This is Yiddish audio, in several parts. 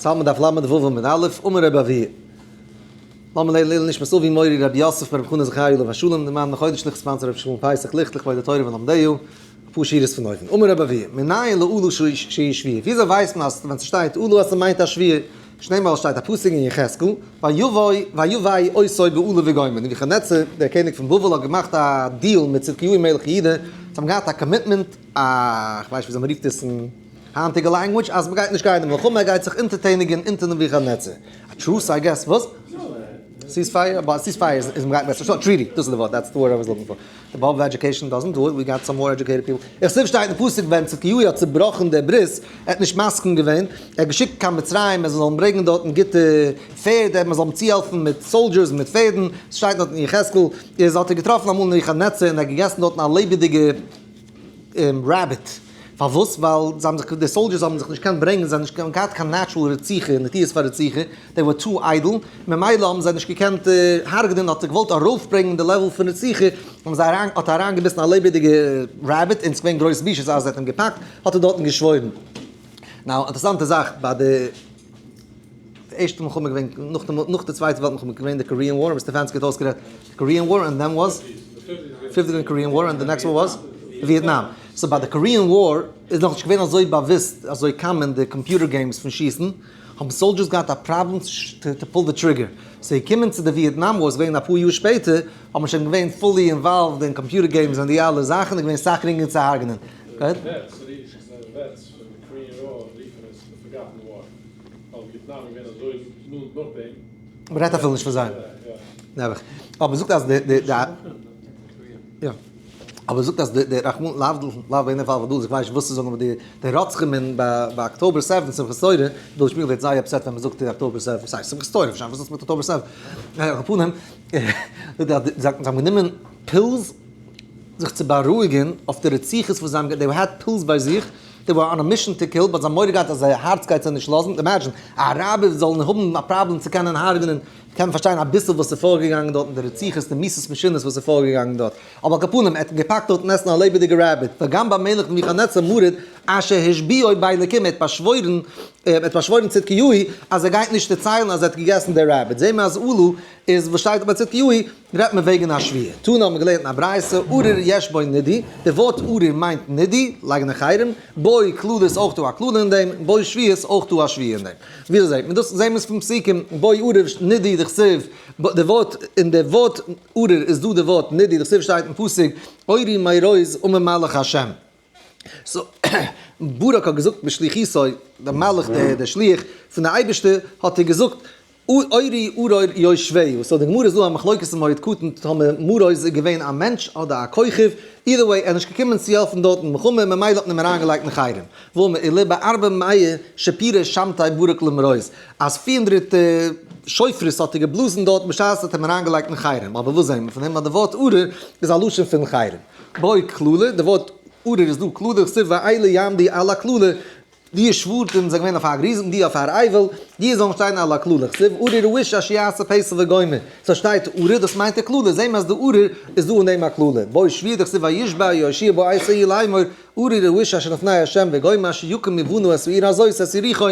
צאלמען דף ל' ו' עמוד א', אמר רבי אבהו, לאמיר לערנען לעילוי נשמת אבי מורי רבי יוסף ברב חנא זכרי' עליו השלום, די מאן מחודש ליכט sponsor רבי שלום פסח ליכט לכבוד התורה ולומדיה, אפאר שורות פון אויבן, אמר רבי אבהו, מנין לאלה שהיא שבועה, וויאזוי ווייסט מען אז ווען ס'שטייט אלה אז ס'מיינט א שבועה, שנאמר שטייט א פסוק אין יחזקאל, ויבא ויבא אותו באלה וגומר, נבוכדנצר דער קעניג פון בבל האט געמאכט א deal מיט צדקיהו מלך יהודה, זיי האבן געהאט א commitment, א כ'ווייס נישט וויאזוי מ'רופט עס אין היינטיגע language, אז מ'גייט נישט גיין אין מלחמה, ער גייט זיך אונטערטעניגען אונטער נבוכדנצר. א truce I guess, וואס? ceasefire? אבער ceasefire איז מ'גייט בעסער, שוין treaty, דאס איז די ווארט, that's the word I was looking for. די באבוב education doesn't do it, we got some more educated people. איך זעה שטייט אין פסוק ווען צדקיהו האט צובראכן די ברית, ער האט נישט מסכים געווען, ער האט געשיקט קיין מצרים ער זאל אים ברענגען דארטן גוטע פערד, מען זאל אים צוהעלפן מיט soldiers מיט פערדן, עס שטייט דארט אין יחזקאל, איז האט ער געטראפן אמאל נבוכדנצר און ער האט געגעסן דארטן א לעבעדיגע rabbit, פארוואס? ווייל זיי האבן זיך, די soldiers האבן זיך נישט געקענט ברענגען, זיי האבן נישט געהאט קיין natural רציחה, נטיות פאר רציחה, they were too idle, ממילא האבן זיי נישט געקענט הרג'נען, האט ער געוואלט ארויפברענגען די level פון רציחה, האבן זיי אריין, האט ער אריינגעביסן א לעבעדיגע rabbit, און ס'איז געווען גרויס בושות אז ער האט אים געפאקט, האט ער דארטן געשוואוירן. now, אינטערעסאנטע זאך, ביי די ערשטע מלחמה געווען, נאך די, נאך די צווייטע וועלט מלחמה געווען די Korean War, Mister סטעפאנסקי האט אויסגערעדט די Korean War, and then was fifth געווען Korean War, and the next one was Vietnam. so ביי די Korean War איז נאכנישט געווען אזוי באוואוסט, אזוי common די computer games פון שיסן, האבן soldiers געהאט א פראבלעם to pull the trigger, so געקומען צו די Vietnam War איז געווען אפאר יאר שפעטער, האט מען שוין געווען fully involved אין computer games און די אלע זאכן, איז געווען סאך גרינגער צו הרג'נען. מ'רעדט אפילו נישט פון זיי. נעבעך. אבער זאגט אז די די יא. אבער זאגט אז די רחמנא להבדיל לאו בעינא פאל ודאי איך ווייס נישט וואס צו זאגן אבער די די רוצחים אין ביי ביי October seven שמחת תורה דוד שמיעל ווערט זייער upset ווען מ'זאגט October seven ס'הייסט שמחת תורה וואס האט עס מיט October seven על כל פנים זאגט אז זיי האבן גענומען pills זיך צו בארואיגען אויף די רציחות וואס זיי האבן they had pills ביי זיך they were on a mission to kill but זיי האבן מורא געהאט אז זייער הארץ גייט זיי נישט לאזן imagine א אראבער זאל האבן א פראבלעם צו קענען הרג'נען קען מען פארשטיין אביסל וואס איז פארגעגאנגען דארט אין די רציחות די מיתות משונות וואס איז פארגעגאנגען דארט, אבער על כל פנים ער האט געפאקט דארטן עסן א לעבעדיגע rabbit, וגם במלך נבוכדנצר מרד אשר השביעו באלקים ער האט באשוואוירן ער האט באשוואוירן צדקיהו אז ער גייט נישט דערציילן אז ער האט געגעסן די rabbit, זעהן מיר אז אלה איז וואס שטייט ביי צדקיהו רעדט מען וועגן א שבועה. תנא האבן מיר געלערנט אין א ברייתא, ארור יש בו נידוי, די ווארט ארור מיינט נידוי, לייגן א חרם, בו קללה איז אויך דא א קללה אין דעם, בו שבועה איז אויך דא א שבועה אין דעם. וויאזוי זעט מען דאס? זעהן מיר עס פון פסוקים, בו ארור נידוי דכתיב, די ווארט, אין די ווארט ארור איז דא די ווארט נידוי דכתיב שטייט אין פסוק, אורי מרוז אמר מלאך השם. so, ברק האט געזאגט בשליחותו, דער מלאך דער שליח פון די אייבערשטער האט ער געזאגט, אורי ארור יושביה, so די גמרא איז דא א מחלוקת אין מועד קטן טאמער מרוז איז געווען א מענטש אדער א כוכב, either way ער איז נישט געקומען צו העלפן דארט אין מלחמה ממילא האט מען אים אריינגעלייגט אין חרם. ואמר עולא בארבע מאה שופרות שמתיה ברק למרוז, אז 400 שופרות האט ער געבלאזן דארט בשעת האט אים אריינגעלייגט אין חרם, אבער וואס זעהן מיר פון דעם אז די ווארט ארור איז א לשון פון חרם. בו קללה, די ווארט ארור איז דא קללה, כתיב ואלה יעמדו על הקללה, די שבטים זענען געווען אויף הר גריזים, די אויף הר עיבל, די זאלן שטיין על הקללה, כתיב ארור האיש אשר יעשה פסל וגומר, so שטייט ארור דאס מיינט די קללה, זעהן מיר אז די ארור איז דא אין דעם א קללה, בו שבועה דכתיב וישבע יהושע בעת ההיא לאמור, ארור האיש אשר לפני ה' וגומר אשר יקום ובנה את העיר הזאת את יריחו,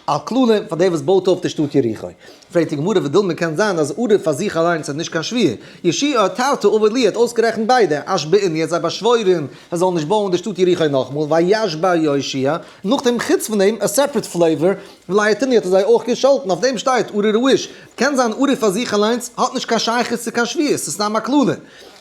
א קללה פאר דער וואס בויט אויף די שטאט יריחו. פרעגט די גמרא ודילמא קען זיין אז ארור פאר זיך אליינס איז נישט קיין שבועה. יהושע האט תרתי עבד להו האט אויסגערעכנט ביידע, אשבעינהו האט זיי באשוואוירען זיי זאלן נישט בויען די שטאט יריחו נאכאמאל, וישבע יהושע, נאכדעם חוץ פון דעם, א separate flavor, ולהטינהו האט ער זיי אויך געשאלטן, אויף דעם שטייט ארור האיש. קען זיין ארור פאר זיך אליינס האט נישט קיין שייכות צו קיין שבועה, ס'איז סתם א קללה.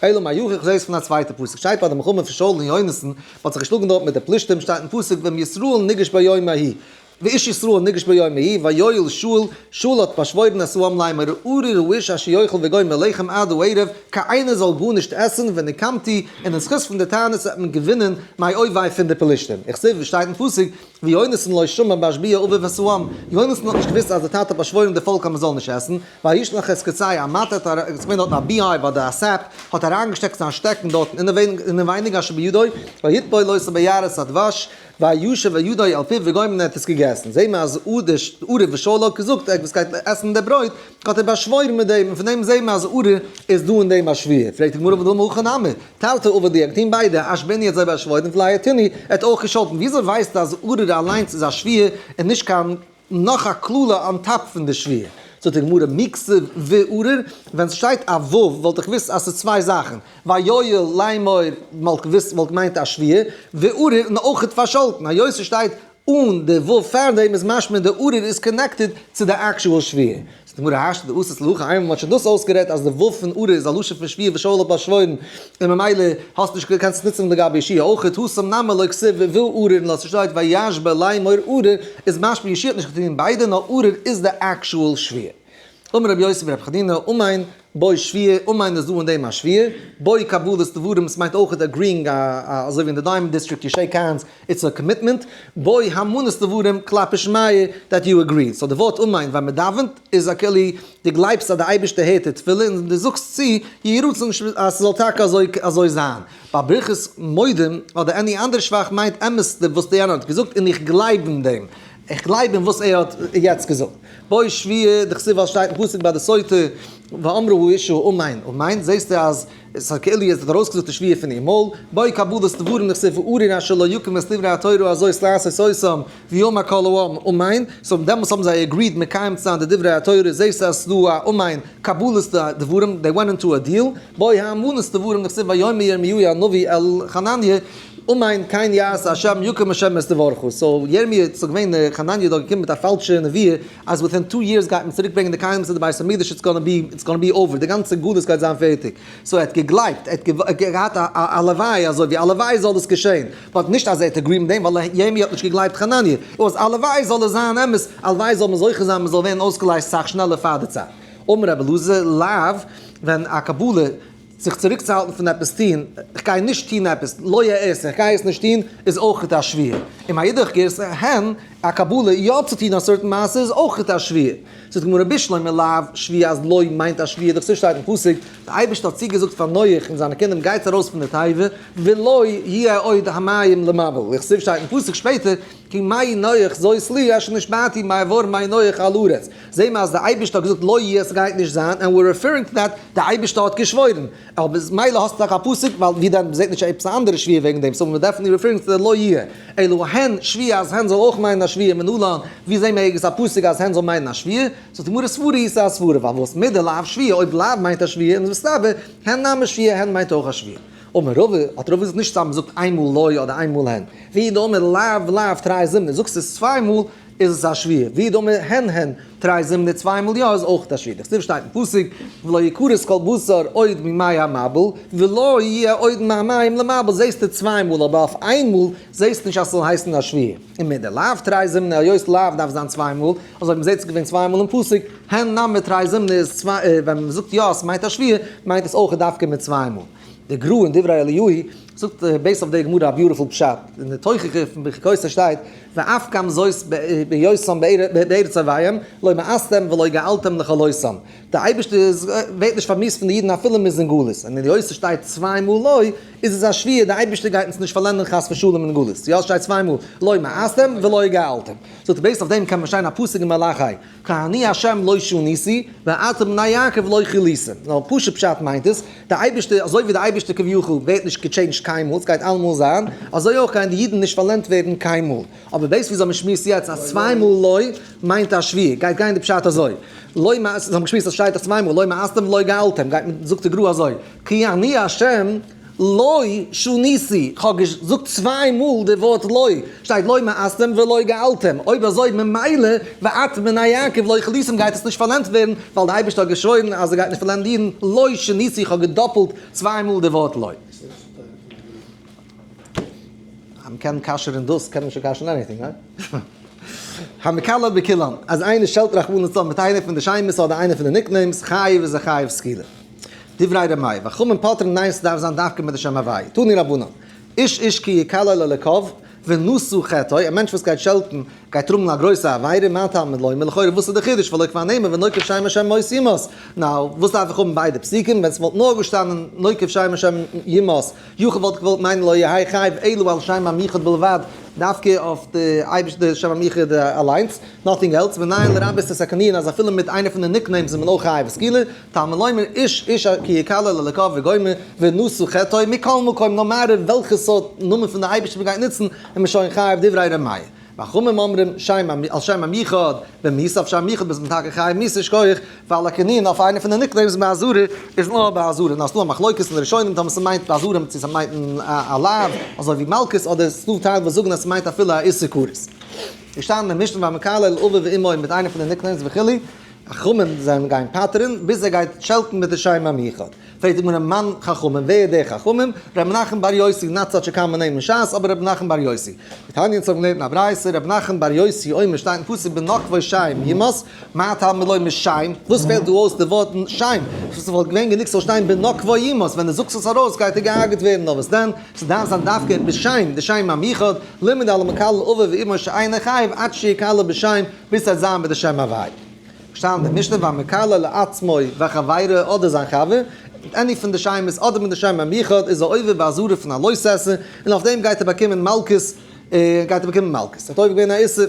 אלא מאי הכא איך זעה עס פון א צווייטע פסוק, שטייט ביי די מלחמה פון שאול און יונתן, מ'האט זיך געשלאגן דארט מיט די פלישתים, שטייט אין פסוק ואם ישראל ניגש ביום ההוא, ואיש ישראל ניגש ביום ההוא, ויואל שאול, שאול האט באשוואוירן את העם לאמר ארור האיש אשר יאכל וגומר לחם עד הערב, קיינער זאל גארנישט עסן, ונקמתי, און אין זכות פון די תענית וועט מען געווינען מאויבי פון די פלישתים. איך זעה ווי שטייט אין פסוק, ויונתן לא שמע בהשביע אביו את העם, יונתן האט נישט געוואוסט אז די טאטע האט באשוואוירן די פאלק אז מען זאל נישט עסן, וישלח את קצהו המטה, האט ער, עס איז געווען דארטן א beehive אדער א סעפ, האט אריינגעשטעקט זיין שטעקן דארטן אינעווייניג אשר בידו, ויטבול אותו ביערת הדבש, וישב ידו על פיו וגומר און ער האט עס געגעסן. זעהן מיר אז ארור ושאול האט געזאגט ער וואס גייט עסן די ברויט, האט ער באשוואוירן מיט דעם, און פון דעם זעהן מיר אז ארור איז דא אין דעם א שבועה. פרעגט די גמרא ודילמא הכי נמי, תרתי עבד להו, געטון ביידע, אשבעינהו האט זיי באשוואוירן ולהטינהו, ער האט אויך געשאלטן, וויאזוי ווייסטו אז ארור אליינס איז א שבועה און נישט קיין. נאך א קללה on top פון די שבועה. זאגט די גמרא מי כתיב וארור, ווען ס'שטייט א ו' וואלט איך געוואוסט אז ס'איז צוויי זאכן, ויואל לאמור וואלט געוואוסט וואלט געמיינט א שבועה, וארור און אויכעט פארשאלטן, היות ס'שטייט אן די ו' פארדעם איז משמע די ארור איז connected צו די actual שבועה. זאגט די גמרא השתא דאתית להכי איינמאל מ'האט שוין דאס אויסגערעדט אז די ו' פון ארור איז א לשון פון שבועה ושאול האט באשוואוירן און ממילא האסט נישט קענסט עס נוצן לגבי יהושע אויכעט התם נמי לא כתיב וארור נאר ס'שטייט וישבע לאמור ארור איז משמע יהושע האט נישט געטון ביידע נאר ארור איז די actual שבועה. אמר רבי יוסי ברבי חנינא אמן בו שבועה, אמן איז דא אין דעם א שבועה, בו קבלת דברים, עס מיינט אויך agreeing א אזוי ווי אין די Diamond District you shake hands, it's a commitment, בו האמנת דברים כלפי שמיא that you agree, so די ווארט אמן ווען מען דאווענט איז א כאילו דו גלייבסט אז די אייבערשטער הערט די תפילה און דו זאגסט צו יהי רצון אז ס'זאל טאקע אזוי אזוי זיין, ביי ברכת מודים אדער any אנדערע שבח מיינט אמת וואס די יענער האט געזאגט און איך גלייב אין דעם. איך גלייב אין וואס ער האט יעצט געזאגט. בו שבועה דכתיב ווייל שטייט אין פסוק ביי די סוטה ואמרה האשה אמן אמן זעסטו אז עס האט כאילו עס האט ארויסגעזאגט די שבועה פון איר מויל. בו קבלת דברים דכתיב ארור אשר לא יקים את דברי התורה הזאת לעשות אותם ויאמר כל העם אמן so דעמאלטס האבן זיי agreed מקיים צו זיין די דברי התורה זעסטו אז ס'איז דא א אמן קבלת דברים they went into a deal. בו האמנת דברים דכתיב ויאמר ירמיהו הנביא אל חנניה אמן כן יעשה השם יקום השם את דברך. so ירמי' איז געווען חנניה דא געקומען מיט א פאלשע נביאה אז within two years גייט מען צוריק ברענגען די כלים צו די בית המקדש it's gonna be it's gonna be over די גאנצע גלות גייט זיין פערטיג. so ער האט געגלייבט ער האט געהאט א הלוואי אזוי ווי הלוואי זאל דאס געשען but נישט אז ער האט agreed מיט דעם ווייל ירמי' האט נישט געגלייבט חנניה איז הלוואי זאל עס זיין אמת הלוואי זאל מען זוכה זיין מען זאל ווערן אויסגעלייזט סאך שנעלער פאר די צייט. אמר רבי אלעזר לאו ווען א קבלה זיך צוריקצוהאלטן פון עפעס טון, איך גיי נישט טון עפעס, לא אעשה, איך גיי עס נישט טון, איז אויך א שבועה. און מאידך גירסא, הן, א קבלה יא צו טון א certain מעשה איז אויך א שבועה. זאגט די גמרא בשלמא לאו שבועה אז לא מיינט א שבועה, דאך ס'שטייט אין פסוק, די אייבערשטער האט צוגעזאגט פאר נח און זיינע קינדער גייטס ארויס פון די תיבה, ולא יהיה עוד המים למבול, איך שטייט אין פסוק שפעטער, כי מי נח זאת לי אשר נשבעתי בעבור מי נח על הארץ. זעהן מיר אז די אייבערשטער האט געזאגט לא יהיה עס גייט נישט זיין and we're referring to that די אייבערשטער האט געשוואוירן. אבער מילא האסטו דאך א פסוק ווייל ווי דען מ'זעהט נישט עפעס א אנדערע שבועה וועגן דעם so we're definitely referring to the לא יהיה. אלא הן שבועה אז הן זאל אויך מיינען א שבועה מנלן ווי זעהן מיר ערגעץ א פסוק אז הן זאל מיינען א שבועה? זאגט די גמרא סברא איז א סברא ווייל וואס מדלאו שבועה אויב לאו מיינט א שבועה איז מסתבר הן נמי שבועה הן מיינט אויך א שבועה. אמר רבא, האט רבא געזאגט נישט סתם מ'זאגט איינמאל לא אדער איינמאל הן, ואי דאמר לאו לאו תרי זימני, זאגסט עס צוויי מאל איז עס א שבועה, ואי דאמר הן הן תרי זימני צוויי מאל יא איז אויך א שבועה, דכתיב שטייט אין פסוק ולא יכרת כל בשר עוד מימי המבול ולא יהיה עוד מהמים למבול זעסטו צוויי מאל אבער אויף איין מאל זעסטו נישט אז ס'זאל הייסן א שבועה, און מדלאו תרי זימני היות לאו דארף זיין צוויי מאל, אזוי ווי מ'זעט ס'איז געווען צוויי מאל אין פסוק, הן נמי תרי זימני איז צוויי, ווען מ'זאגט יא ס'מיינט א שבועה מיינט עס אויך דווקא מיט צוויי מאל. די גר"א אין דברי אליהו זאגט based אויף די גמרא א beautiful פשט, אין די תוכחה פון בחוקותי שטייט ואף גם זאת בהיותם בארץ אויביהם לא מאסתם ולא געלתם לכלותם, די אייבערשטער איז ווערט נישט פארמיאוסט פון די אידן אפילו מ'איז אין גלות, און היות עס שטייט צוויי מאל לא איז עס א שבועה די אייבערשטער גייט אונז נישט פארלענדען חס ושלום אין גלות, יא עס שטייט צוויי מאל לא מאסתם ולא געלתם, זאגט ער based אויף דעם קען מען פארשטיין א פסוק אין מלאכי כי אני ה' לא שניתי, ואתם בני יעקב לא כליתם. נאר פשוט פשט מיינט עס, די אייבערשטער, אזוי ווי די אייבערשטער כביכול ווערט נישט גע change ט קיינמאל, עס גייט אלעמאל זיין, אזוי אויך גייען די אידן נישט פארלענדט ווערן קיינמאל. אבער based וויאזוי מען שמועסט יעצט אז צוויי מאל לא מיינט א שבועה, גייט גיין די פשט אזוי, לא מאס, זיי האבן געשמועסט אז שטייט דאך צוויי מאל לא מאסתם ולא געלתם, גייט מען, זאגט די גר"א אזוי, כי אני ה' לא שניתי, כ'האב געזאגט צוויי מאל די ווארט לא, שטייט לא מאסתם ולא געלתם, אויב אזוי ממילא ואתם בני יעקב לא כליתם גייט עס נישט פארלענדט ווערן, ווייל די אייבערשטער האט געשוואוירן אז ער גייט נישט פארלענדן אידן, לא שניתי, כ'האב געדאפלט צוויי מאל די ווארט לא. אז מ'קען כשר'ן דאס קען מען שוין כשר'ן anything, right? המקלל בכולם, אז איינער שעלט רחמנא לצלן מיט איינע פון די שמות אדער איינע פון די nicknames, חייב איז ער חייב סקילה. דברי ר' מאיר, וחכמים פוטרין ניין ס'דארף זיין דווקא מיט די שם הוויה. תנו רבנן, איש איש כי יקלל אלוקיו ונשא חטאו, א מענטש וואס גייט שעלטן גייט טראגן א גרויסע עבירה, מה תלמוד לומר, לכאורה וואס איז די חידוש, והלא כבר נאמר ונוקב שם השם מות יומת, now וואס דארף איך האבן ביידע פסוקים, ווען ס'וואלט נאר געשטאנען נוקב שם השם יומת, יכול וואלט איך געוואלט מיינען לא יהא חייב אלא על שם המיוחד בלבד, דווקא אויף די אייבערשטער שם המיוחד אליינס, nothing else, מנין לרבות את הכינויין אז אפילו מיט איינע פון די nicknames איז מען אויך חייב סקילה, תלמוד לומר איש איש כי יקלל אלוקיו וגומר ונשא חטאו מכל מקום no matter וועלכע סארט נאמען פון די אייבערשטער מען גייט נוצן איז מען שוין חייב דברי ר' מאיר. וחכמים אומרים שם על שם המיוחד, במיתה אויף שם המיוחד ביז מען טאקע חייב מיתה שכוח, ועל הכינויין אויף איינע פון די nicknames באזהרה איז נאר באזהרה, נאר ס'דא א מחלוקת אין די ראשונים טאמער ס'מיינט באזהרה צו ס'מיינט א לאו אזוי ווי מלקות אדער ס'דא טייל וואס זאגן אז ס'מיינט אפילו א איסור כרת. געשטאנען אין משנה והמקלל אביו ואמו מיט איינע פון די nicknames וכו', חכמים זענען גייען פטר'ן ביז ער גייט שעלטן מיט די שם המיוחד. פרעגט די גמרא מאן חכמים, ווער איז דער חכמים? ר' מנחם בר יוסי, not such a common name אין שס, אבער ר' מנחם בר יוסי. דתניא אונז האבן געלערנט אין א ברייתא, ר' מנחם בר יוסי אומר שטייט אין פסוק בנקבו שם יומת, מה תלמוד לומר שם? וואס פעלט דא אויס די ווארט שם? ס'וואלט געווען גענוג ס'זאל שטיין בנקבו יומת, ווען דו זאגסט עס ארויס גייט ער געהארגעט ווערן, נאר וואס דען? ס'דארף זיין דווקא בשם, די שם המיוחד, לימד על המקלל אביו ואמו שאינו חייב עד שיקלל בשם, ביז ס'וועט זיין מיט די שם הווי'. שטייט אין די משנה והמקלל לעצמו וחבירו אדער זיין חבר, מיט any פון די שמות אדער מיט די שם המיוחד איז ער עובר באזהרה פון א לא תעשה, און אויף דעם גייט ער באקומען מלקות, גייט ער באקומען מלקות. האט עובר געווען א איסור.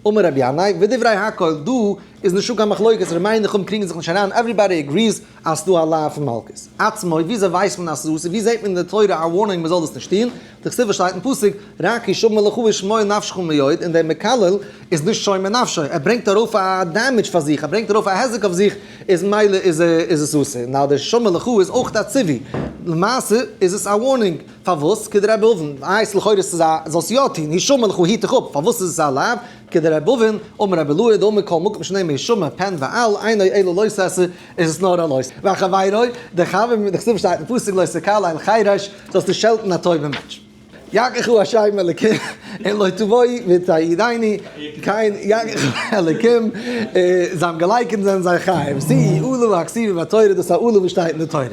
אמר רבי ינאי, ודברי הכל, דא איז נישטא קיין מחלוקת, ר' מאיר נחום קריגן זיך נישט אריין, everybody agrees אז ס'דא א לאו פון מלקות. עצמו, וויאזוי ווייסט מען אז ס'איז אסור? ווי זעט מען אין די תורה א warning מ'זאל דאס נישט טון? דכתיב וואס שטייט אין פסוק, רק השמר לך ושמור נפשך מאוד, און דער מקלל איז נישט שומר נפשו, ער ברענגט ארויף א damage פאר זיך, ער ברענגט ארויף א היזק אויף זיך, איז מילא איז עס אסור. נאר דער השמר לך איז אויך א ציווי, למעשה איז עס א warning, פארוואס? כדרבי אבין, ווייס לכאורה ס'איז א, זאלסט יא טון, השמר לך היט דיך אפ, פארוואס איז עס א לאו? כדרבי אבין, אמר רבי אלעאי דאמר כל מקום שנאמר השמר פן ואל, אינו אלא לא תעשה, איז עס נאר א לא תעשה. וחבירו, דער חבר מיט דכתיב שטייט אין פסוק לא תקלל חרש, זאלסט נישט שעלטן א טויבע מענטש. יככה השם אלקים אם לא תבואי ותעידני כן יככה אלקים, זיי האבן געלייקענט זענען זיי חייב, זו אלה הכתובה בתורה, דאס איז א אלה וואס שטייט אין די תורה.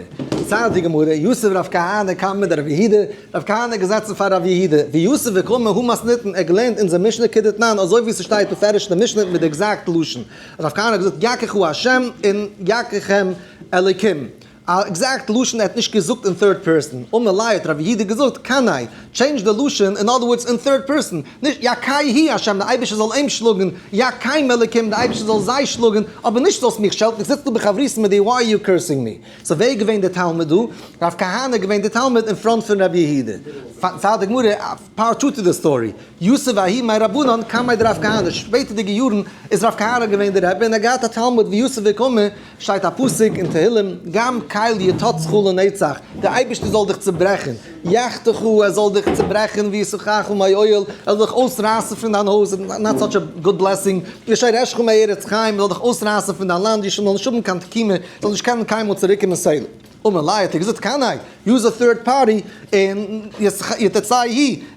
ציילט די גמרא, יתיב רב כהנא קמיה דרב יהודה, רב כהנא געזעצן פאר רב יהודה, ויתיב וקאמר הא מתניתין, ער האט געלערנט אונזער משנה כדתנן אזוי ווי ס'שטייט בפירוש אין די משנה מיט די exact לשון. רב כהנא האט געזאגט יככה השם און יככם אלוקים. א exact לשון ער האט נישט געזאגט אין third person, אמר ליה האט רבי יהודה געזאגט קני, change די לשון, אין other words אין third person, נישט יכהו השם די אייבערשטער זאל אים שלאגן, יכם אלוקים די אייבערשטער זאל זיי שלאגן, אבער נישט זאלסט מיך שעלטן, איך זיץ דא בחברותא מיט דיר why are you cursing me? so ווער איז געווען דער תלמיד דא? רב כהנא איז געווען דער תלמיד אין front פון רבי יהודה. פארציילט די גמרא part two to the story, יתיב ההוא מרבנן קמיה דרב כהנא, שפעטערדיגע יארן איז רב כהנא געווען דער רבי און ער האט געהאט א תלמיד ויתיב וקאמר, שטייט א פסוק אין תהילים, גם קל יתצך לנצח, דער אייבערשטער זאל דיך צעברעכן, יחתך, ער זאל דיך צעברעכן ויסכך מאוהל, ער זאל דיך אויסרייסן פון דיין הויז, not such a good blessing, ישרשך מארץ חיים, ער זאל דיך אויסרייסן פון דיין לאנד, זאל נישט האבן קיין תקומה, זאל נישט קענען קיינמאל צוריקקומען סלה. אמר ליה האט ער געזאגט קני, use a third party, און יתצהו,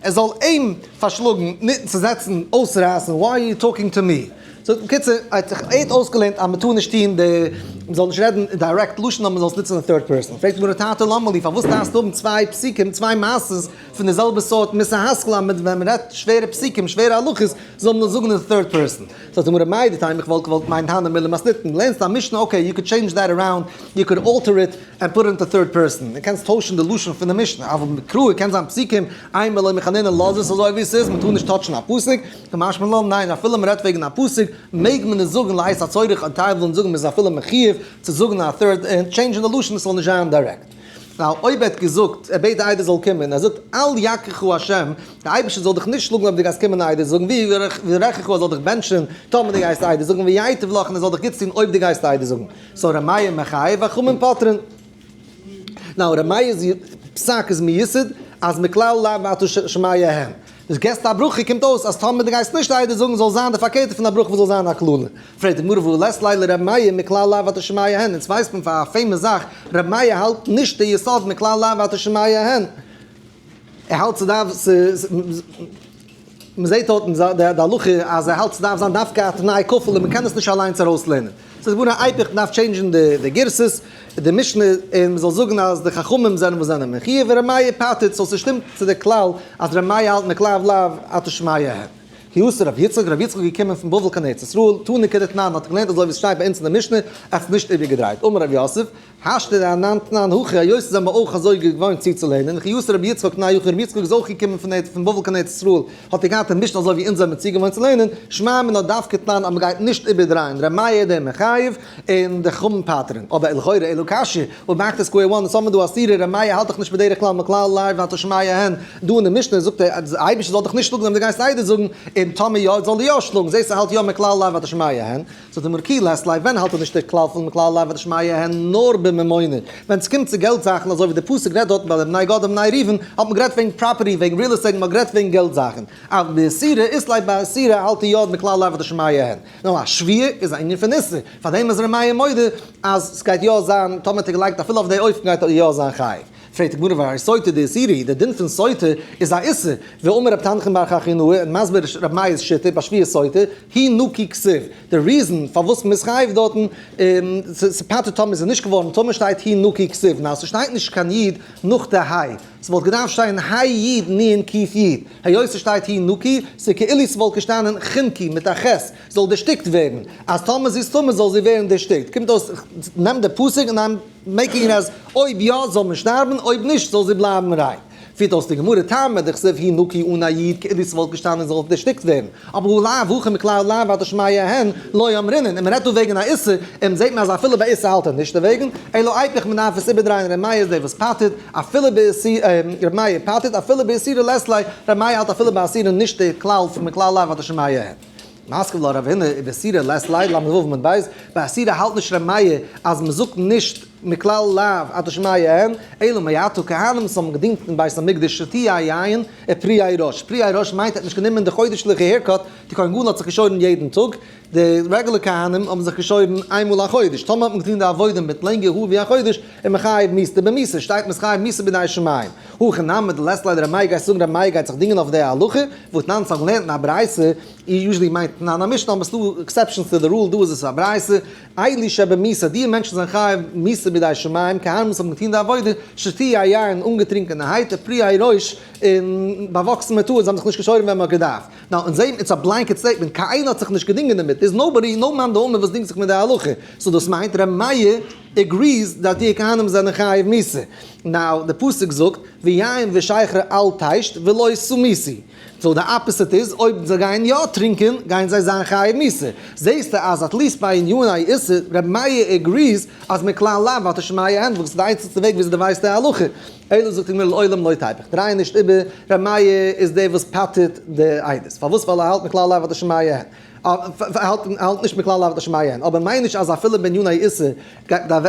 ער זאל אים פארשלאגן, נישט צוזעצן, אויסרייסן, why are you talking to me? so בקיצור, ער האט זיך ער'ט אויסגעלערנט אז מ'טאר נישט טון די, מ'זאל נישט רעדן direct לשון נאר מ'זאל עס נוצן אין third person. פרעגט די גמרא תרתי למה לי, פארוואס דארפסטו האבן צוויי פסוקים, צוויי מעשות פון די זעלבע סארט מוסר השכל אז ווען מ'רעדט שווערע פסוקים, שווערע הלכות, זאל מען עס זאגן אין third person? זאגט די גמרא מהו דתימא איך וואלט געוואלט מיינען הני מילי מתניתין, לערנסט א משנה okay you could change that around, you could alter it and put it into third person, דו קענסט טוישן די לשון פון די משנה, אבל מקרא קען זיין פסוקים, אימא לא מחנינן לאז עס אזוי ווי עס איז, מען טאר נישט touch ן א פסוק, קא משמע לן ניין אפילו מען רעדט וועגן א פסוק מעג מען עס זאגן לעת הצורך און טייל ווילן זאגן מען איז אפילו מחיוב צו זאגן א third און change ן די לשון עס זאל נישט זיין direct. ווייל אויב ער האט געזאגט, ער בעט די עדות זאל קומען, ער זאגט אל יככה השם, די אייבערשטער זאל דיך נישט שלאגן אויב דו גייסט קומען עדות זאגן, ויברכך ער זאל דיך בענטשן טאמער דו גייסט עדות זאגן, וייטב לך און ער זאל דיך גוטס טון אויב דו גייסט עדות זאגן. so ר' מאיר מחייב וחכמים פוטרין. now ר' מאיר'ס פסק איז מיוסד אז מכלל לאו אתה שומע הן. דאס געסט א ברכה קומט אויס אז טאמער דו גייסט נישט עדות זאגן זאל זיין די פארקערטע פון א ברכה וואס זאל זיין א קללה. פרעגט די גמרא והא לית ליה לר' מאיר מכלל לאו אתה שומע הן, אונז ווייסט מען פאר א famous זאך ר' מאיר האלט נישט די יסוד מכלל לאו אתה שומע הן, ער האלט ס'דארף מ'זעט דארט אין די הלכה אז ער האלט ס'דארף זיין דווקא א תנאי כפול און מ'קען עס נישט אליינס ארויסלערנען. ס'איז געווארן א היפך מ'דארף change ן די גירסות די משנה און מ'זאל זאגן אז די חכמים זענען וואס זענען מחיוב און ר' מאיר פטר'ט so ס'שטימט צו די כלל אז ר' מאיר האלט מכלל לאו אתה שומע הן. כי אתא רבי יצחק, רבי יצחק איז געקומען פון בבל קיין ארץ ישראל, תנא כדתנן האט ער געלערנט אזוי ווי עס שטייט ביי אונז אין די משנה, ער האט עס נישט איבערגעדרייט. אמר רב יוסף, השתא דאנן תנן הכי, היות זענען מיר אויך אזוי געוואוינט צוצולערנען, וכי אתא רבי יצחק תנן הכי, רבי יצחק איז אויך געקומען פון ארץ פון בבל קיין ארץ ישראל, האט ער געהאט א משנה אזוי ווי אונז זענען מיר צוגעוואוינט צו לערנען, שמע מינה דווקא תנן אז מען גייט נישט איבערדרייען, ר' מאיר דער מחייב, און די חכמים פטר'ן. אבער לכאורה אלא קשיא, וואס מאכט עס square one, וואס האט מען דא א סתירה, ר' מאיר האלט דאך נישט בדרך כלל מכלל לאו אתה שומע הן, דא אין די משנה זאגט ער אז די אייבערשטער זאל דיך נישט שלאגן אויב דו גייסט עדות זאגן, און. און טאמער יא זאל ער יא שלאגן, זעסט ער האלט יא מכלל לאו אתה שומע הן, זאגט די גמרא כי לית ליה, ווען האלט ער נישט די כלל פון מכלל לאו אתה שומע הן נאר בממונא, ווען ס'קומט צו געלט זאכן אזוי ווי די פסוק רעדט דארטן ביי די בני גד ובני ראובן האט מען גערעדט וועגן property וועגן real estate מען האט גערעדט וועגן געלט זאכן, אבל באיסורא אית ליה ביי איסורא האלט ער יא מכלל לאו אתה שומע הן, נאר א שבועה איז א ענין פון איסור, פארדעם איז ר' מאיר מודה אז ס'גייט יא זיין טאמער האט ער געלייגט אפילו אויף די אופן גייט ער יא זיין חייב. פרעגט די גמרא והרי סוטה דאיסורא, די דין פון סוטה איז א איסור, ואמר רב תנחום בר חכינאי, און מסביר רב מאיר'ס שיטה ביי שבועת סוטה, היא נקי כתיב, די reason פארוואס מ'איז חייב דארטן, ס'פטר'ט טאמער איז נישט געווארן טמא שטייט היא נקי כתיב, נאר ס'שטייט נישט קיין י' נאך די היי, ס'וואלט געדארפט שטיין היי י' נ' ק' י', היות ס'שטייט היא נקי, ס'כאילו ס'וואלט געשטאנען חנקי מיט א ח', זאל דערשטיקט ווערן, אז טאמער זי איז טמא זאל זי ווערן דערשטיקט, קומט אויס נעם די פסוק און making אז אויב יא זאל מען שטארבן אויב נישט זאל זי בלייבן ריין. פירט אויס די גמרא טעמא דכתיב היא נקי אן א י' כאילו ס'וואלט געשטאנען זאל דערשטיקט ווערן, אבער הא לאו הכא מכלל לאו אתה שומע הן לא אמרינן, און מ'רעדט דא וועגן א איסור, און זעט מען אז אפילו ביי איסור האלט ער נישט דערוועגן, אלא איפוך מ'דארף עס איבערדרייען ר' מאיר איז דער וואס פטר'ט אפילו באיסור, ר' מאיר פטר'ט אפילו באיסורא לית ליה, ר' מאיר האלט אפילו ביי איסורא נישט די כלל פון מכלל לאו אתה שומע הן. מתקיף לה רב הונא ובאיסורא לית ליה ל"ו עמוד ב', באיסורא האלט נישט ר' מאיר אז מ'זאגט נישט מכלל לאו אתה שומע הן, אלא מעתה כהנים וואס האבן געדינט אין בית המקדש שתויי יין ופרועי ראש, פרועי ראש מיינט ער האט נישט גענומען די חודש'ליכע haircut, די כהן גדול האט זיך געשוירן יעדן טאג, די רעגולער כהנים האבן זיך געשוירן איינמאל א חודש, טאמער האט מען געטון די עבודה מיט לענגער האר ווי א חודש, איז מען חייב מיתה במיתה, שטייט מ'איז חייב מיתה בידי שמים. הכי נמי דלית ליה לר' מאיר גייסט זאגן ר' מאיר גייט זיך דינגען אויף די הלכה, והתנן ס'האט געלערנט אין א ברייתא, usually מיינט תנן א משנה אבער ס'דא exceptions to the rule דא איז עס א ברייתא, אלו שבמיתה די מענטשן זענען חייב מיתה בידי שמים כהנים וואס האבן געטון די עבודה, שתויי יין אנגעטרינקענערהייט, ופרועי ראש און באוואקסן מיט האר, זיי האבן זיך נישט געשוירן ווען מ'האט געדארפט. נאו אונז זעהן it's a blanket statement קיינער האט זיך נישט געדינגען דערמיט איז nobody no מאן דאמר וואס דינגט זיך מיט די הלכה so דאס מיינט ר' מאיר agrees that די כהנים זענען חייב מיתה now די פסוק זאגט ויין ושכר אל תשת ולא תמותו so די opposite איז אויב זיי גייען יא טרינקען גייען זיי זיין חייב מיתה זעהסטו אז at least ביי עניני איסור ר' מאיר agrees אז מכלל לאו אתה שומע הן וואס איז די איינציגסטע וועג וויאזוי די ווייסט די הלכה. אלא זאגט די גמרא לעולם לא תיפוך, דריי נישט איבער, ר' מאיר איז דער וואס פטר'ט די עדות, פארוואס ווייל ער האלט מכלל לאו אתה שומע הן, ער האלט נישט מכלל לאו אתה שומע הן, אבער מיין נישט אז אפילו בעניני איסור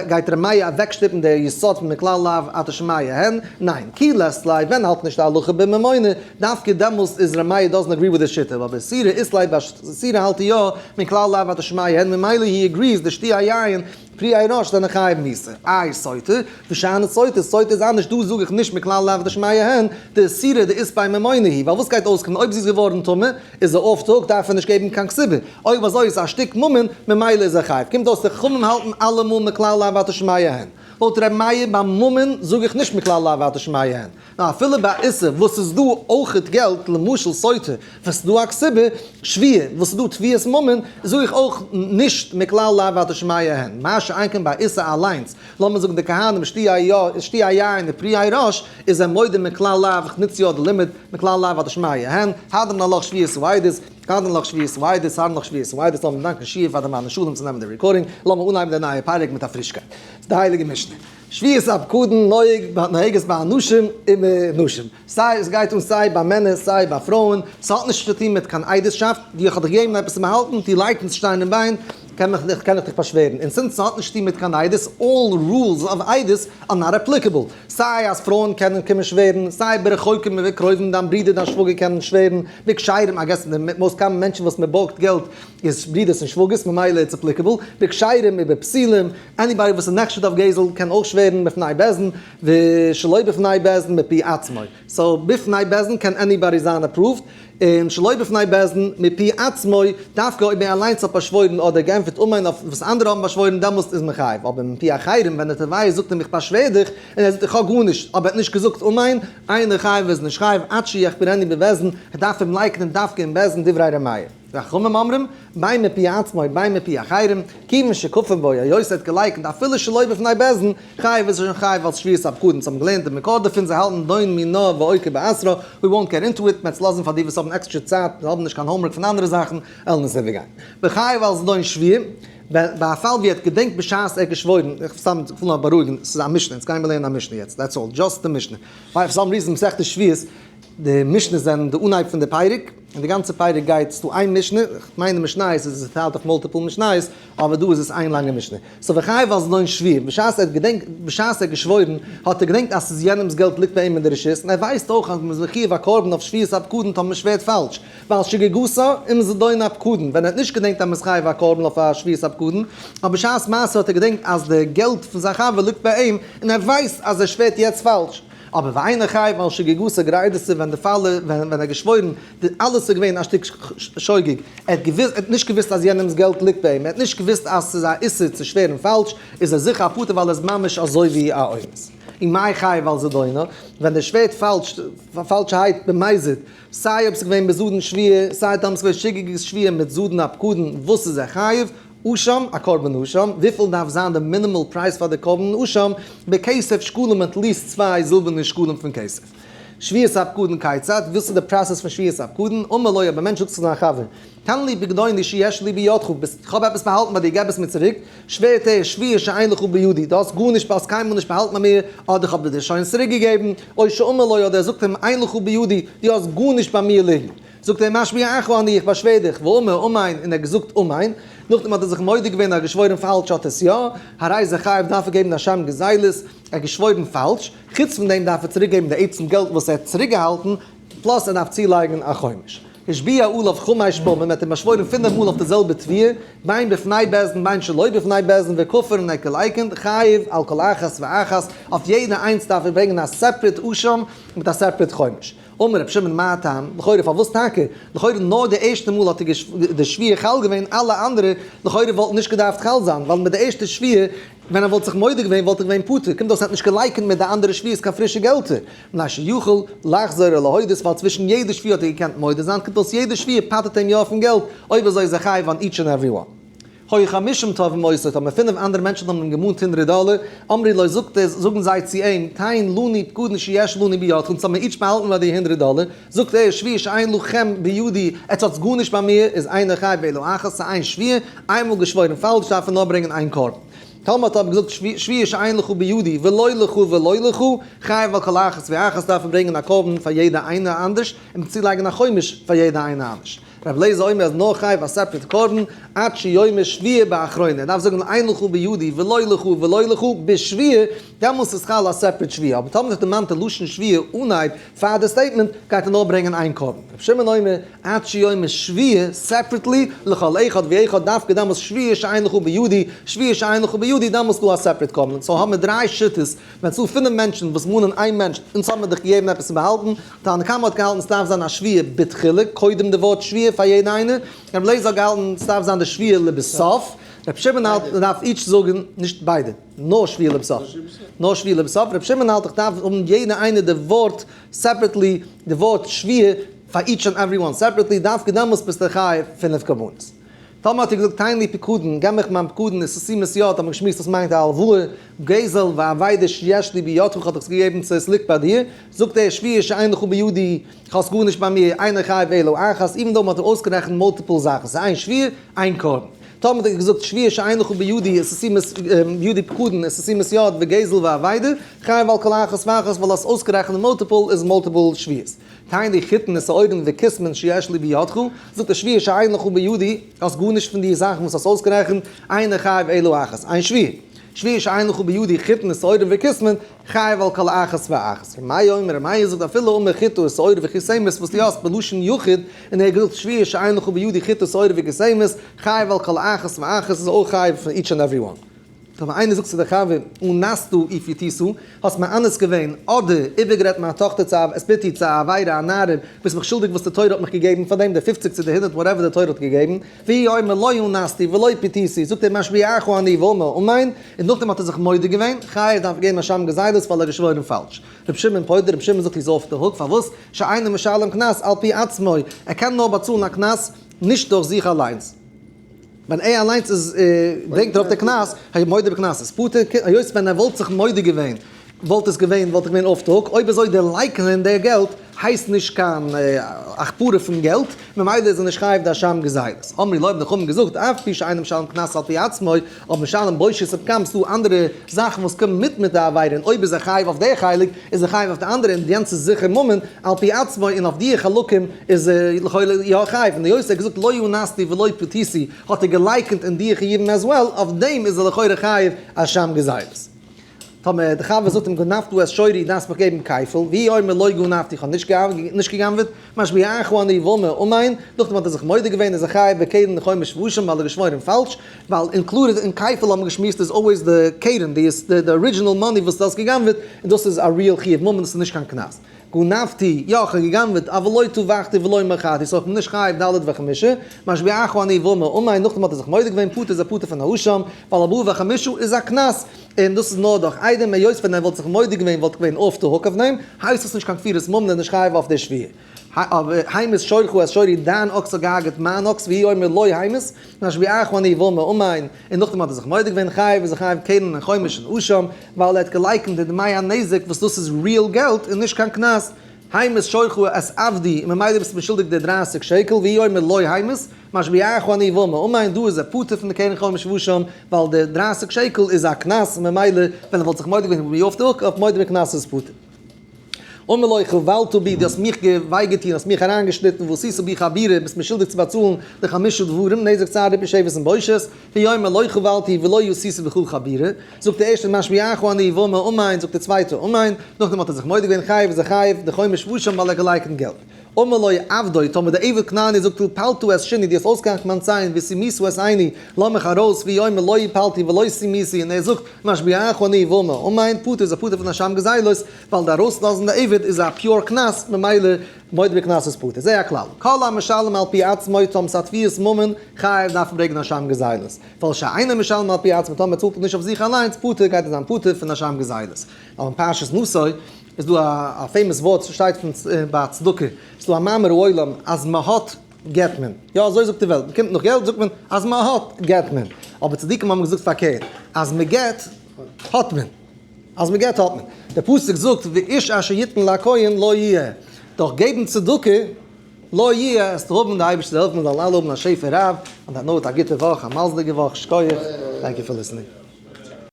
גייט ר' מאיר אוועקשטופן דער יסוד פון מכלל לאו אתה שומע הן, ניין, כי לית ליה, ווען האלט נישט די הלכה בממונא, דווקא דעמאלסט איז ר' מאיר doesn't agree with די שיטה, ווייל באיסורא אית ליה באיסורא האלט ער יא מכלל לאו אתה שומע הן, ממילא he agrees די שתויי יין פרועי ראש זענען חייב מיתה. איי סוטה? ושאני סוטה, סוטה איז אנדערש, דא זאג איך נישט מכלל לאו אתה שומע הן, דאיסורא דאית ביה ממונא הוא, ווייל וואס גייט אויסקומען אויב זי איז געווארן טמא, איז זי off the hook, דארף ער נישט געבן קיין כתובה, אויב אזוי איז א שטיק ממון, ממילא איז ער חייב. קומט אויס די חכמים האלטן אלעמאל מכלל לאו אתה שומע הן. לויט ר' מאיר ביי ממון זאג איך נישט מכלל לאו אתה שומע הן. נאר אפילו ביי איסור וואס איז דא אויכעט געלט, למשל סוטה וואס איז דא א כתובה, שבועה וואס איז דא תביעת ממון, זאג איך אויך נישט מכלל לאו אתה שומע הן, מה שאין כן ביי איסור אליינס, לאמיר זאגן די כהנים שתויי יין ופרועי ראש, איז ער מודה מכלל לאו, איך נוץ יא די לימוד, מכלל לאו אתה שומע הן, הדרן עלך שבועת העדות, הדרן עלך שבועת העדות, הדרן עלך שבועת העדות, לאמיר דאנקען שיעור פאר די מענה שלום צו נעמען די recording, לאמיר אנהייבן די נייע פרק מיט א פרישקייט. די הייליגע משנה. שבועת הפקדון נוהג נוהגת באנשים ובנשים, סיי עס גייט אן סיי ביי מענער סיי ביי פרויען, ס'האט נישט צו טון מיט קיין עדות'שאפט, ווי איך האב דיך געגעבן עפעס צו באהאלטן, דו לייקנסט שטיין און ביין, קען איך דיך קען איך דיך באשווערן, און since ס'האט נישט צו טון מיט קיין עדות, all rules of עדות are not applicable, סיי אז פרויען קענען קומען שווערן, סיי ברחוקים ובקרובים דיין ברודער דיין שוואגער קענען שווערן, בכשרים, I guess די most common מענטשן וואס מ'בארגט געלט איז ברודערס און שוואגערס ממילא it's applicable, בכשרים ובפסולים, anybody וואס איז נחשד אויף גזל קען אויך שווערן בפני בית דין, ושלא בפני בית דין מפי עצמו. so בפני בית דין קען anybody זיין approved, און שלא בפני בית דין מפי עצמו, דווקא אויב ער אליינס האט באשוואוירן אדער געענטפערט אמן אויף וואס אנדערע האבן באשוואוירן דעמאלסט איז מען חייב, אבער מפי אחרים ווען דער תובע זאגט אים איך באשווער דיך, און ער זאגט איך האב גארנישט, אבער ער האט נישט געזאגט אמן, אינו חייב איז נישט חייב עד שיחבירנו בבית דין, ער דארף אים לייקענען דווקא אין בית דין דברי ר' מאיר. וחכמים אומרים, בין מפי עצמו בין מפי אחרים, כיוון שכפר בו, היות ער האט געלייקנט אפילו שלא בפני בית דין, חייב איז ער שוין חייב אלס שבועת הפקדון, ס'האבן געלערנט די מקור דערפון, זיי האלטן דון מינה ועוקר באתרא, we won't get into it, מ'עט עס לאזן פאר די וואס האבן עקסטרע צייט און האבן נישט קיין homework פון אנדערע זאכן, עלן עס איבערגיין. וחייב אלס זדון שבועה, ביי א פאל ווי ער האט געדענקט בשעת ער האט געשוואוירן, איך סתם איך וויל נאר בארואיגן, ס'איז א משנה, אונז גיימיר לערנען א משנה יעצט, that's all, just די משנה. for some reason מסכת שבועות, די משנה'ס זענען די אנהייב פון די פרק. און די גאנצע פרק גייט, ס'דא איין משנה, כ'מיין די משניות איז עס צוטיילט אויף multiple משניות, אבער דא איז עס איין לאנגע משנה. so וחייב על זדון שבועה, בשעת ער האט געדענקט, בשעת ער האט געשוואוירן, האט ער געדענקט אז ס'איז יענעמ'ס געלט ליגט ביי אים אין די רשות, און ער ווייסט אויך אז מ'איז מחיוב א קרבן אויף שבועת הפקדון טאמער מ'שווערט פאלש, ווייל שגגתו עם זדון הפקדון, ווען ער האט נישט געדענקט אז מ'איז חייב א קרבן אויף א שבועת הפקדון, אבער בשעת מעשה האט ער געדענקט אז די געלט פון זיין חבר ליגט ביי אים, און ער ווייסט אז ער שווערט יעצט פאלש. אבער ואינו חייב על שגגתו גרידתא ווען די פאל ווען ער האט געשוואוירן די אלעס איז געווען א שטיק שוגג, ער האט געוואוסט ער האט נישט געוואוסט אז יענעמס געלט ליגט ביי אים, ער האט נישט געוואוסט אז ס'איז א איסור צו שווערן פאלש, איז ער זיכער א פטור ווייל ער איז ממש אזוי ווי א אונס. ומאי חייב על זדונו, ווען דער שווערט פאלש פאלשערהייט במזיד, סיי אויב ס'איז געווען בזדון שבועה, סיי טאמער ס'איז געווען שגגת שבועה מיט זדון הפקדון, וואס איז ער חייב? אשם, א קרבן אשם, וויפיל דארף זיין די מינימאל פרייז פאר די קרבן אשם? בכסף שקלים at least צוויי זילבערנע שקלים פון כסף. שבועת הפקדון כיצד, וואס איז די process פון שבועת הפקדון? אמר לו אויב א מענטש זאגט צו זיין חבר, תן לי פקדוני שיש לי בידך, ביסט איך האב עפעס באהאלטן ביי דיר געב עס מיר צוריק, שווערט ער, שבועה שאין לך בידי, דו האסט גארנישט האסט קיינמאל נישט באהאלטן ביי מיר, אדער איך האב דיר שוין צוריק געגעבן, או שאמר לו אדער ער זאגט אים אין לך בידי, דו האסט גארנישט ביי מיר ליגן. זאגט ער משביעך אני איך באשווער דיך, ואמר אמן, און ער האט געזאגט אמן, נאכדעם האט ער זיך מודה געווען און האט געשוואוירן פאלש האט עס יא, הרי זה חייב דארף ער געבן אשם גזילות, ער האט געשוואוירן פאלש, חוץ פון דעם דארף ער צוריק געבן די עצם געלט וואס ער האט צוריק געהאלטן, plus ער דארף צולייגן א חומש. השביע עליו חמש פעמים, מען האט אים באשוואוירן פינף מאל אויף די זעלבע תביעה, בין בפני בית דין בין שלא בפני בית דין וכפר און ער געלייקענט, חייב על כל אחת ואחת, אויף יעדע איינס דארף ער ברענגען א separate אשם מיט א separate חומש. אמר רבי שמעון מה טעם, לכאורה פארוואס טאקע? לכאורה נאר די ערשטע מאל האט די שבועה חל געווען, אלע אנדערע לכאורה וואלטן נישט געדארפט חל זיין, ווייל מיט די ערשטע שבועה ווען ער וואלט זיך מודה געווען וואלט ער געווען פטור, קומט אויס ער האט נישט געלייקענט מיט די אנדערע שבועות קיין פרישע געלטער, מפני שיכול לחזור ולהודות ווייל צווישן יעדע שבועה האט ער געקענט מודה זיין, קומט אויס יעדע שבועה פטר'ט אים יא פון געלט, אויב אזוי איז ער חייב on each and every one. היו חמישים תובעים אותו, טאמער פינף אנדערע מענטשן האבן אים געמאנט הונדרעט דאלער, אמרו לו זאגט ער, זאגן זיי צו אים, תן לנו פקדון שיש לנו בידך, אונז האבן מיר each באהאלטן ביי דיר הונדרעט דאלער, זאגט ער, שבועה שאין לכם בידי, עטס האטס גארנישט ביי מיר, איז אינו חייב אלא אחת, ס'איז איין שבועה, איינמאל געשוואוירן פאלש דארף ער נאר ברענגען איין קרבן. טאמער האט ער אבער געזאגט שבועה שאין לך בידי ולא לך ולא לך, חייב על כל אחת ואחת דארף ער ברענגען א קרבן פאר יעדע איינע אנדערש, און צולייגן א חומש פאר יעדע איינע אנדערש. רבי אליעזר אומר אז נאר חייב א separate קרבן עד שיאמר שבועה באחרונה, ער דארף זאגן אין לך בידי ולא לך ולא לך בשבועה, דעמאלס איז חל א separate שבועה, אבער טאמער זיך דערמאנט די לשון שבועה אנהייב פאר די statement גייט ער נאר ברענגען איין קרבן. רבי שמעון אומר עד שיאמר שבועה separately לכל אחד ואחד דווקא דעמאלס שבועה שאין לך בידי, שבועה שאין לך בידי דעמאלס דא א separate קרבן, so האבן מיר דריי שיטות ווען ס'דא פינף מענטשן וואס מאנען איין מענטש, אונז האבן מיר דיך געגעבן עפעס צו באהאלטן, תנא קמא האט געהאלטן ס'דארף זיין א שבועה בתחילה, קודם די ווארט שבועה פאר יעדע איינער, רבי אליעזר האט געהאלטן ס'דארף זיין די שבועה לבסוף, רבי שמעון האלט מ'דארף each זאגן, נישט ביידע, נאר שבועה לבסוף, נאר שבועה לבסוף, רבי שמעון האלט איך דארף האבן יעדע איינער די ווארט separately, די ווארט שבועה פאר each and every one separately, דווקא דעמאלס ביסטו חייב פינף קרבנות. טאמער האט ער געזאגט תן לי פקדון, געב מיך מיין פקדון איז סתימת יד, האט מען געשמועסט וואס מיינט א הלוואה, גזל ואבידה שיש לי בידך האט איך עס געגעבן צו עס ליגט ביי דיר, זאגט ער שבועה שאין לך בידי, איך האב עס גארנישט ביי מיר, אינו חייב אלא אחת, even though מען האט אויסגערעכנט multiple זאכן, ס'איז איין שבועה, איין קרבן. טאמער האט ער געזאגט שבועה שאין לך בידי איז סתימת בידי פקדון איז סתימת יד וגזל ואבידה, חייב על כל אחת ואחת ווייל האסט אויסגערעכנט multiple איז multiple שבועות. תן לי חיטין ושעורין וכסמין שיש לי בידך, זאגט ער שבועה שאין לך בידי, האסט גארנישט פון די זאכן וואס האסט אויסגערעכנט, אינו חייב אלא אחת, איין שבועה. שבועה שאין לך בידי חיטין ושעורין וכסמין, חייב על כל אחת ואחת. ר' מאיר אומר, ר' מאיר זאגט אפילו אמר חיטה ושעורה וכסמת וואס דו האסט בלשון יחיד, און ער האט געזאגט שבועה שאין לך בידי חיטה ושעורה וכסמת, חייב על כל אחת ואחת איז אויך חייב פון each and every one. טאמער איינער זאגט צו די חבר, אנסת ופתיתה, האסט מאנס געווען, אדער איבערגערעדט מיין טאכטער צו א את בתי צו א עבירה, א נערה, ביסט מיך שולדיג וואס די תורה האט מיך געגעבן פאר דעם, די פופציג צו די הונדערט whatever די תורה האט געגעבן, והוא אומר לא אנסתי ולא פתיתי, זאגט ער משביעך אני ואמר אמן, און נאכדעם האט ער זיך מודה געווען, חייב דארף געבן אשם גזילות ווייל ער האט געשוואוירן פאלש. רבי שמעון פודה, רבי שמעון זאגט he's off the hook, פארוואס? שאינו משלם קנס על פי עצמו, ער קען נאר באצאלן א קנס נישט דורך זיך אליינס. ווען ער אליינס איז ברענגט ארויף די קנס, היה מודה בקנס איז פטור, היות ווען ער וואלט זיך מודה געווען וואלט עס געווען וואלט ער געווען off the hook, אויב אזוי די לייקענען די געלט הייסט נישט קיין הכפרה פון געלט, ממילא איז ער נישט חייב די אשם גזילות. אמרו לו האבן די חכמים געזאגט, אף פי שאינו משלם קנס על פי עצמו, אבער משלם בושת ופגם, ס'דא אנדערע זאכן וואס קומען מיט מיט די עבירה און אויב איז ער חייב אויף די חלק, איז ער חייב אויף די אנדערע און יענץ איז זיכער ממון על פי עצמו און אויף די חלקים איז ער לכאורה יא חייב, און היות ער האט געזאגט לא אנסתי ולא פתיתי האט ער געלייקענט אין די חיובים as well, אויף דעם איז ער לכאורה חייב אשם גזילות. טאמער די חבר זאגט אים גנבת את שורי דארפסט מיך געבן כפל, והוא אומר לא גנבתי איך האב נישט געגנבעט, משביעך אני ואומר אמן, נאכדעם האט ער זיך מודה געווען איז ער חייב בקרן וחומש ואשם ווייל ער געשוואוירען פאלש, ווייל included אין כפל האבן געשמועסט איז always די קרן, די original money וואס דו האסט געגנבעט, און דאס איז א real חיוב ממון דאס איז נישט קיין קנס. גנבתי, יא איך האב געגנבעט, אבל לא טבחתי ולא מכרתי, so איך בין נישט חייב ד' וחמישה, משביעך אני ואומר אמן, נאכדעם האט ער זיך מודה געווען פטור איז ער פטור פון אשם, ווייל ארבעה וחמישה איז א קנס, און דאס איז נאר דורך עדים, היות ווען ער וואלט זיך מודה געווען וואלט געווען off the hook אויף דעם, הייסט עס נישט קיין כפירת ממון און נישט חייב אויף די שבועה. המית שורך את שורי דיין אקס האט געהארגעט מיין אקס והוא אומר לא המית, משביעך אני ואומר אמן, און נאכדעם האט ער זיך מודה געווען חייב איז ער חייב קרן און חומש און אשם, ווייל ער האט געלייקנט די דמי הנזק וואס דאס איז real געלט און נישט קיין קנס. המית שורך את עבדי, און ממילא ביסטו מיר שולדיג די דרייסיג שקל, והוא אומר לא המית, משביעך אני ואומר אמן, דא איז ער פטור פון די קרן חומש ואשם, ווייל די דרייסיג שקל איז א קנס, און ממילא ווען ער וואלט זיך מודה געווען וואלט מען off the hook, אויף מודה בקנס איז פטור. אמר לו חבלת בי, דו האסט מיך וויי געטון, האסט מיך אריינגעשניטן, ועשית בי חבורה, ביסט מיר שולדיג צו באצאלן די חמשה דברים, נזק צער ריפוי שבת און בושת, והוא אומר לא חבלתי ולא עשית בך חבורה, זאגט דער ערשטער משביעך אני ואומר אמן, זאגט דער צווייטער אמן, נאכדעם האט ער זיך מודה געווען חייב איז ער חייב, די חומש ואשם ווייל ער האט געלייקנט געלט. אמר לו עבדו, טאמער דער עבד כנעני זאגט הפלת את שיני, דו האסט אויסגעהאקט מיין ציין, וסימית את עיני, לאז מיך ארויס, והוא אומר לא הפלתי ולא סימיתי, און ער זאגט, משביעך אני ואומר אמן, פטור איז ער פטור פון אשם גזילות, ווייל די ארויסלאזן די עבד איז א pure קנס, ממילא מודה בקנס איז פטור. זה הכלל. כל המשלם על פי עצמו טאמער ס'איז א תביעת ממון, חייב דארף מען ברענגען אשם גזילות. ווייל שאינו משלם על פי עצמו טאמער צאלט ער נישט אויף זיך אליינס, פטור גייט ער זיין פטור פון אשם גזילות. אבער אין פרשת נשא איז דא א famous ווארט ס'שטייט פון ביי צדקה, ס'איז דא א מאמר העולם אז מ'האט געבט מען, יא אזוי זאגט די וועלט, מ'קומט נאך געלט זאגט מען אז מ'האט געבט מען, אבער צדיקים האבן געזאגט פארקערט, אז מ'געבט האט מען, אז מ'געבט האט מען, דער פסוק זאגט ואיש אשר יתן לכהן לו יהיה, דורך געבן צדקה לו יהיה, עסטו האבן, די אייבערשטער זאל העלפן מיר זאלן אלע האבן א שפע רב, און that note א גוטע וואך, א מזל'דיגע וואך, שקויעך, thank you for listening.